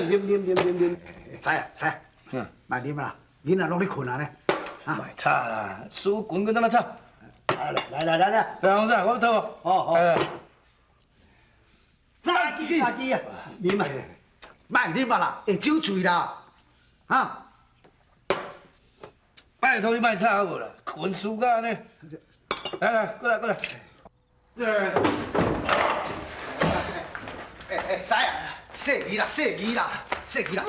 啉啉啉啉啉。知啊知啊，莫啉啦，囡仔攏咧睏啊咧。莫吵啦，輸拳閣怎啊吵？來來來來來，來王生，我討無。好好。三支三支啊，啉啊，莫啉啊啦，會酒醉啦，哈！拜託你莫吵好無啦，拳輸甲按呢。來來，過來過來。欸欸，師啊，細語啦，細語啦，細語啦。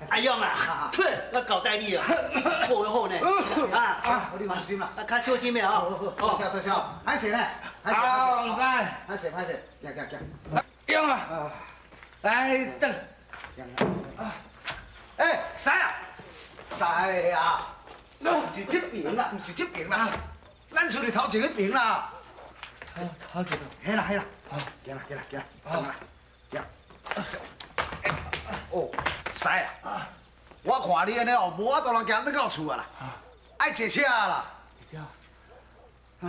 阿勇啊，我交代你啊，好好呢，啊，你放心啦，啊，較小心的吼。多謝多謝，歹勢呢？啊，唔使。歹勢歹勢，行行行。勇啊，來等。欸，師啊，師啊，毋是這邊啦，毋是這邊啦，咱厝裡頭前彼邊啦。頭前。嘿啦嘿啦，行啦行啦行，好啦，行。哦，師啊，我看你按呢哦，無法度人行轉到厝啊啦，愛坐車啦。坐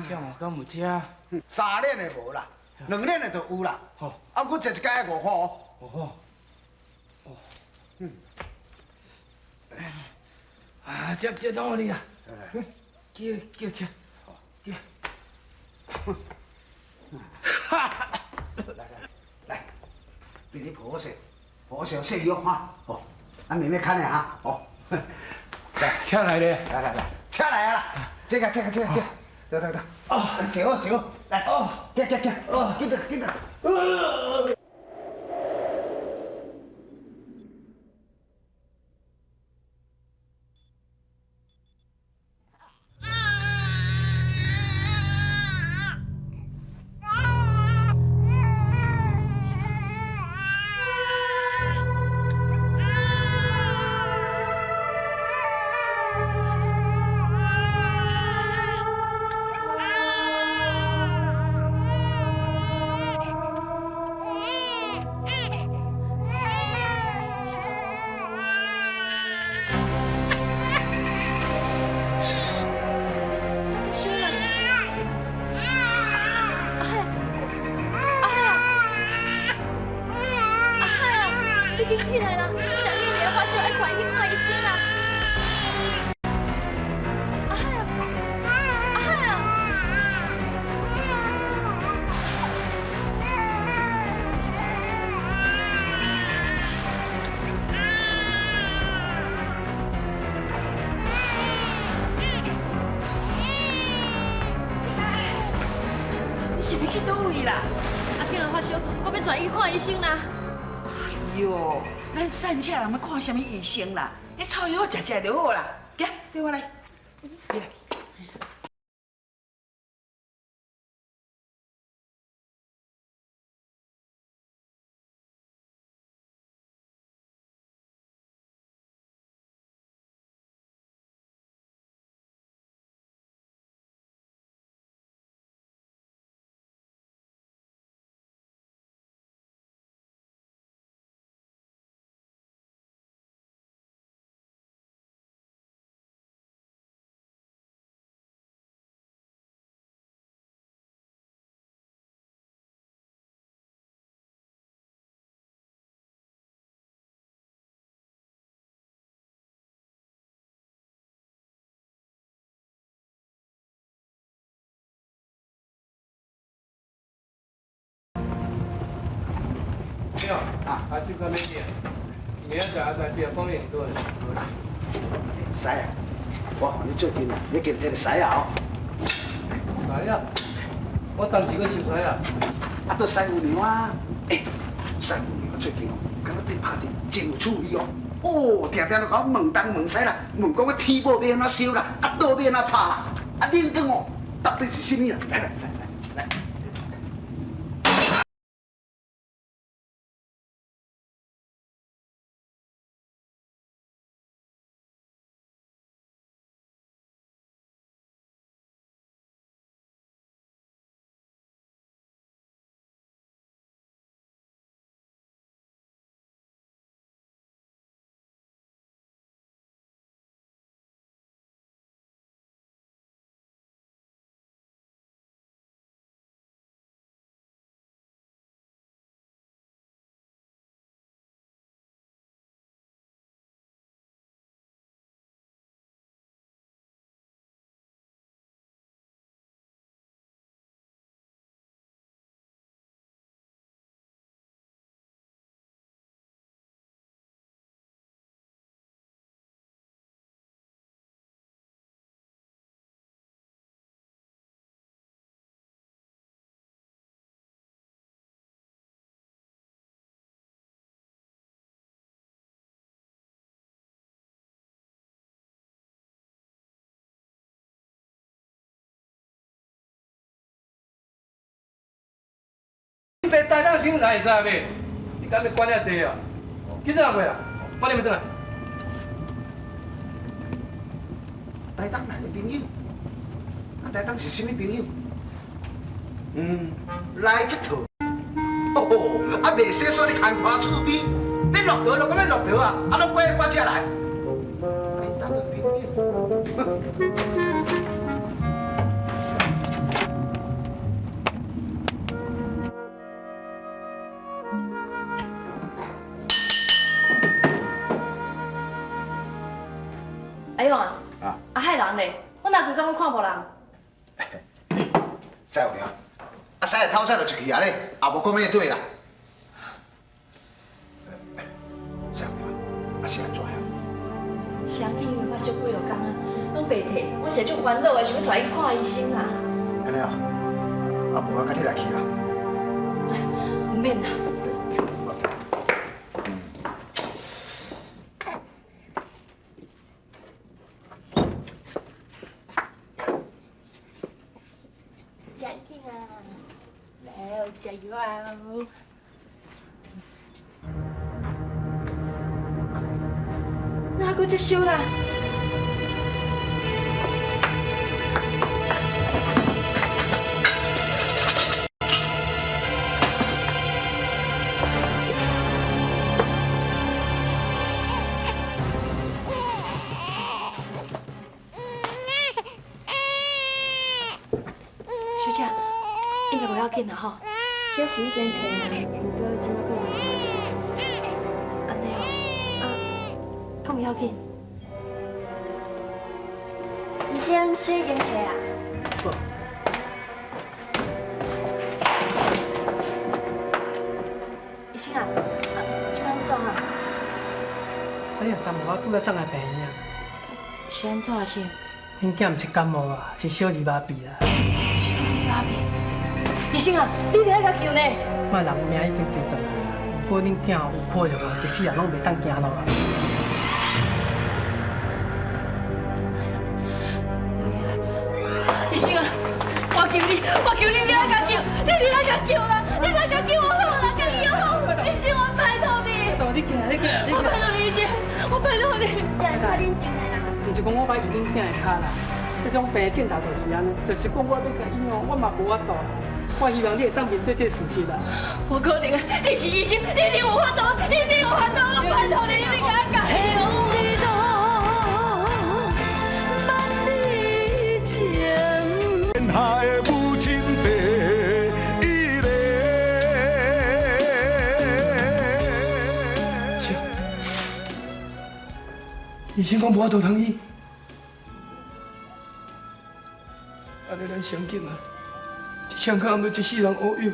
車？車嘛敢有車？三輪的無啦，兩輪的就有啦。好，啊，毋過坐一工愛五箍哦。五箍。哦。嗯。啊，這這攏予你啦。叫叫車。叫。哈哈。來來來，俾你抱好勢，抱好勢，細語哦哈。好，咱慢慢牽的哈。好。車來咧。來來來，車來啊啦！這個這個這個這個，走走走。哦，坐好坐好，來。哦，行行行，哦，緊轉緊轉。起來啦！啥物病發燒，愛帶伊去看醫生啦！阿海啊，阿海啊！你是欲去佗位啦？阿慶啊發燒，我欲帶伊去看醫生啦。哎喲，咱散赤人欲看啥物醫生啦？彼草藥食食就好啦。行，綴我來。來。對啊，啊，這款免變，明仔載阿在變，方便多。好啦，師啊，我看你最近啊，你結這個師啊哦。師啊？我當時閣收師啊。啊，都師姑娘啊，欸，師姑娘最近哦，感覺對拍電真有趣味哦。哦，定定都共我問東問西啦，問講啊天某欲按怎燒啦，啊桌欲按怎拍啦，啊恁講哦，到底是啥物啦？來來來來來。白台东的朋友来会使袂？你敢咧管遐济哦？几阵过啦？我你咪转来。台东来的朋友，啊，台东是啥物朋友？嗯，来这套。哦，啊，袂洗刷咧牵拖厝边，你落台落到欲落台啊，啊，拢怪我这来。台东的朋友。阿勇啊，啊，害人咧，我哪规工拢看无人。师傅娘，啊，师傅透早就出去啊咧，也无讲欲转啦。师傅娘，啊是按怎样？是安怎因为发烧几落工啊，拢袂退，我是足烦恼的，想欲带伊去看医生啦。按呢哦，啊无我佮你来去啦。毋免啦。加油啊！哪阁这烧啦？小姐，应该无要紧啦吼。小是已经退啊，毋过这摆阁有发烧。按呢哦，啊，敢有要紧？医生，烧已经退啊。好。医生啊，啊，这摆按怎啊？哎呀，淡薄仔拄仔送来病院啊。是按怎啊？是？恁囝毋是感冒啊，是小儿麻痹啦。小儿麻痹。医生啊，你得爱共救呢。我人命已经伫转来啊，毋过恁囝有可能哦，一世人拢袂当行路啊。医生啊，我求你，我求你，你爱共救，你得爱共救啦，你爱共救我好啦，共医好。医生，我拜托你。你起来，你起来，我拜托你，医生，我拜托你。这快冷静下啦。毋是讲我歹医恁囝的跤啦，这种病症头就是按呢，就是讲我欲共医哦，我嘛无法度。我希望你会当面对这个事实啦。无可能啊！你是医生，你一定有法度，你一定有法度，我拜托你，你共我讲。天下的母亲第一个。是啊，医生讲无法度通医，按呢咱上紧啊！这枪口欲一世人乌有。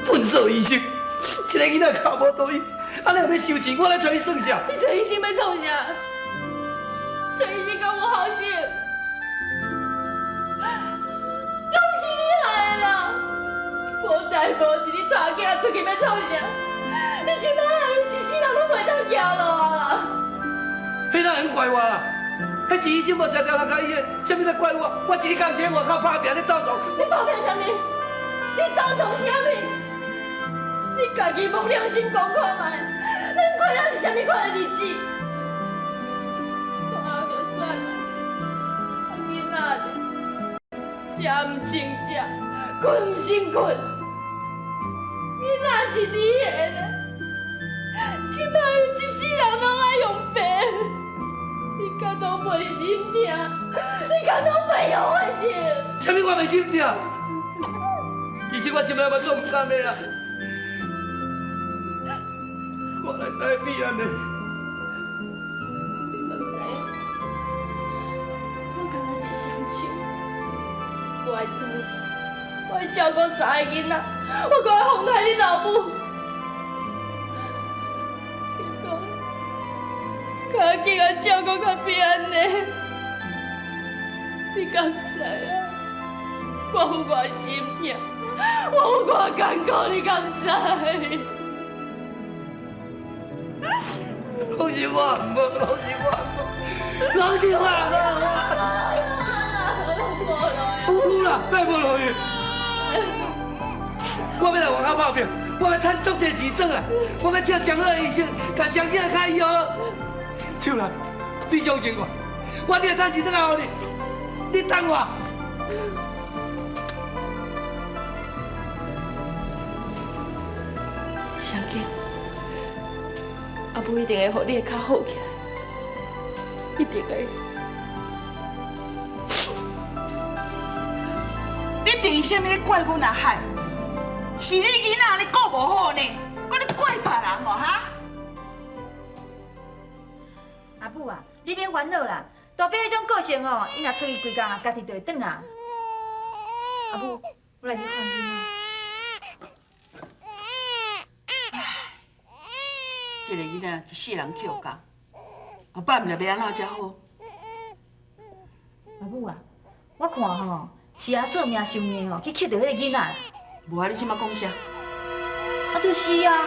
笨手医生，这个囡仔跤无倒医，按呢欲收钱，我来找伊算啥？你找医生欲创啥？找医生敢无好心？拢是你害的啦！无代无志，你带囝出去欲创啥？你这摆害伊一世人拢袂当行路啊啦！彼哪会怪我啦？彼是医生无食掉人家医的，啥物来怪我？我一日工伫外口拍拼咧走创。你拍拼啥物？你走创啥物？你家己摸良心讲看觅，恁过的是啥物款的日子？大人就算了，啊囡仔咧，食毋成食，睏毋成睏，囡仔是你的咧，这摆一世人拢爱用白。你敢拢袂心疼？你敢拢袂用的是？啥物我袂心疼？其实我心内嘛做毋甘的啊！我来知变按呢？你敢知影？我干焦一双手，我爱做事，我爱照顾三个囡仔，我阁爱奉待恁老母。结果，较紧啊照顾较变按呢？你敢知影？我有偌心疼，我有偌艰苦，你敢知？拢是我毋好，拢是我毋好，拢是我毋好。有啦，变无落去。我欲来外口拍拼，我欲趁足濟錢轉來，我欲請上好的醫生，共雙肩的跤醫好。秋蘭，你相信我，我一定會趁錢轉來予你，你等我。双肩，阿母一定會予你的跤好起來，一定會。你憑啥物咧怪阮阿海？是你囡仔你顧無好呢，閣咧怪別人哦哈？阿母啊，你免煩惱啦，大伯彼種個性吼，伊若出去幾工啊，家己就會轉啊。阿母，我來去看囡仔。這个囡仔一世人抾教，後擺毋知欲按怎才好。阿母啊，我看吼是阿嫂命傷硬吼，去抾著彼个囡仔啦。無啊，你這馬講啥？啊，就是啊，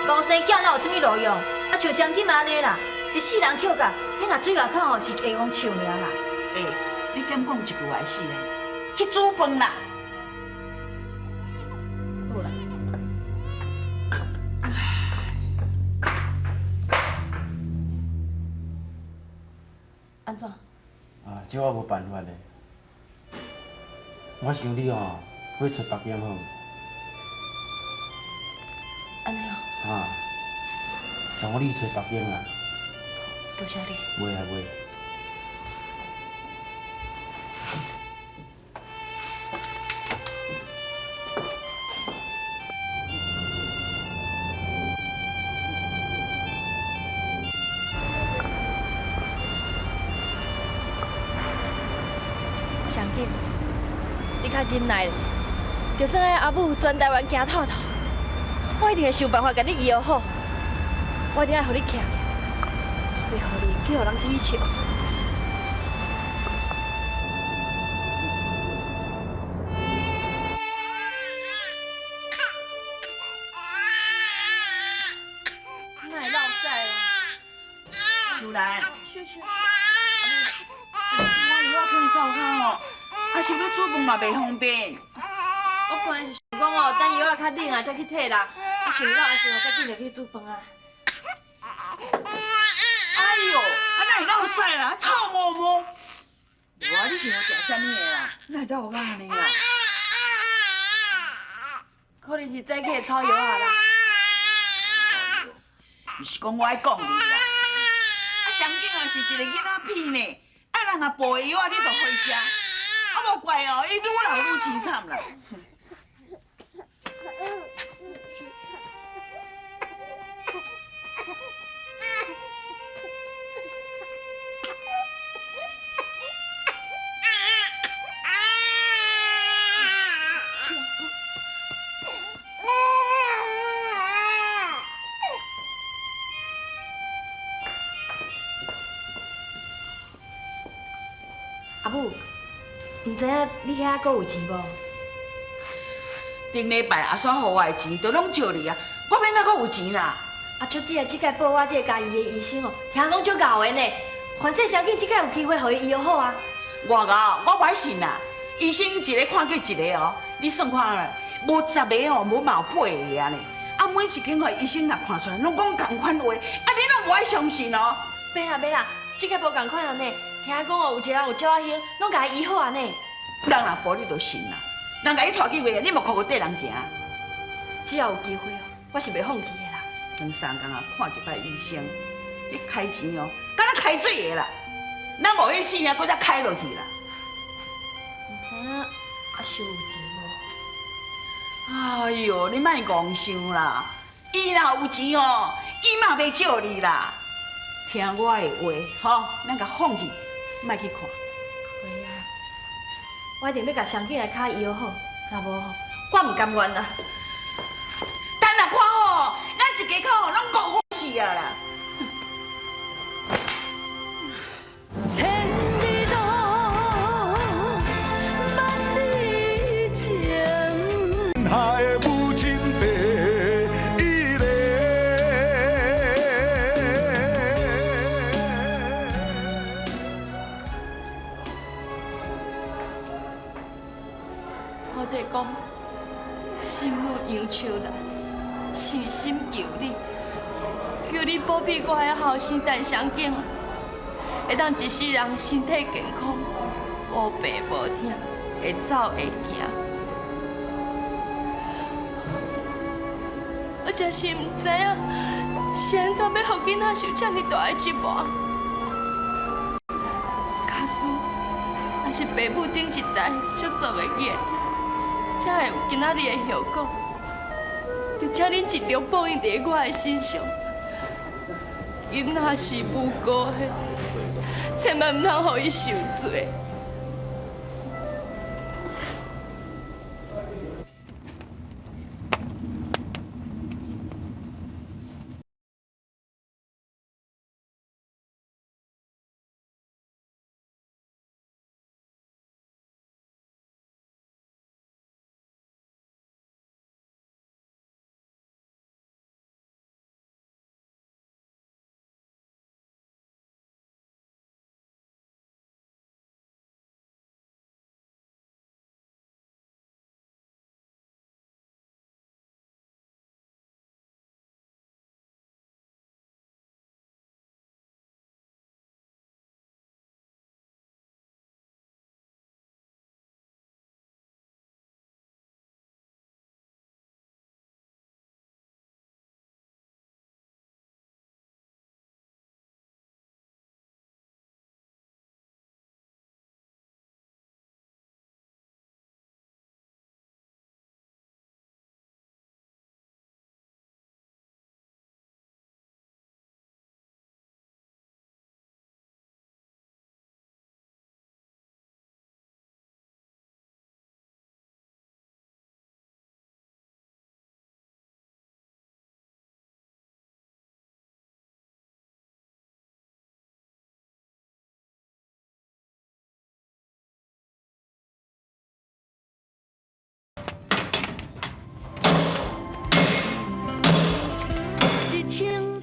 戇生囝哪有啥物路用？啊，像雙金按呢啦，一世人抾教，彼若水外口吼是會予笑爾啦。欸，你敢講一句話死啊？去煮飯啦！好啦。按怎？啊，這我無辦法的。我想你吼，去揣別間好。按呢哦。啊，像我你揣別間啦。多謝你。袂啊袂。双金，你較忍耐咧，就算愛阿母全台灣行透透，我一定會想辦法共你醫好。我一定愛予你徛起來，袂予你去予人恥笑。哪會落屎啊？秋蘭，秀秀，我藥仔放灶跤吼，啊想欲煮飯嘛袂方便。我本來是想講哦，等藥仔較冷啊，才去提啦。啊，想到阿想遮緊就去煮飯啊。哎喲，啊哪會落屎啦？臭毛毛！無啊，你想欲食啥物的啦？哪會落甲按呢啦？可能是早起的草藥仔啦。毋是講我愛講你啦，啊，上緊啊是一個囡仔片呢，啊人若補的藥仔你就予伊食，啊無怪哦，伊愈老愈淒慘啦。阿母，毋知影你遐閣有錢無？頂禮拜阿嫂予我的錢，都攏借你啊，我欲哪閣有錢啦？阿秋姐啊，這擺報我這個家醫的醫生哦，聽講足𠢕的呢。凡勢雙緊，這擺有機會予伊醫好啊。偌𠢕，我無愛信啦。醫生一个看過一个哦，你算看啦，無10个哦，無嘛有8个啊呢。啊，每一間哦，醫生若看出來，攏講仝款話，啊，你攏無愛相信哦。袂啦袂啦，這擺無仝款啊呢。聽講哦，有一個人有鳥仔興，攏共伊醫好啊呢。人若無你就信啦，人共你拖去話，你嘛哭閣綴人行。只要有機會哦，我是袂放棄的啦。兩三工啊，看一擺醫生，你開錢哦，敢若開水的啦。咱無彼性命，閣再開落去啦。毋知影阿秀有錢無？哎喲，你莫戇想啦，伊若有錢哦，伊嘛袂借你啦。聽我的話，吼，咱共放棄，莫去看。會啊，我一定欲共雙肩的跤醫好，若無吼，我毋甘願啊。等下看吼，咱一家口吼攏誤死啊啦。千里路，萬里情。下的母親第一个。土地公，心女杨誠心求你，求你保庇我的後生陳雙景，會當一世人身體健康，無病無痛，會走會行。我真是毋知影是按怎欲予囡仔受這爾大的折磨。假使若是爸母頂一代所做的孽，才會有今仔日的後果。就請恁盡量報應佇我的身上。囡仔是無辜的，千萬毋通予伊受罪。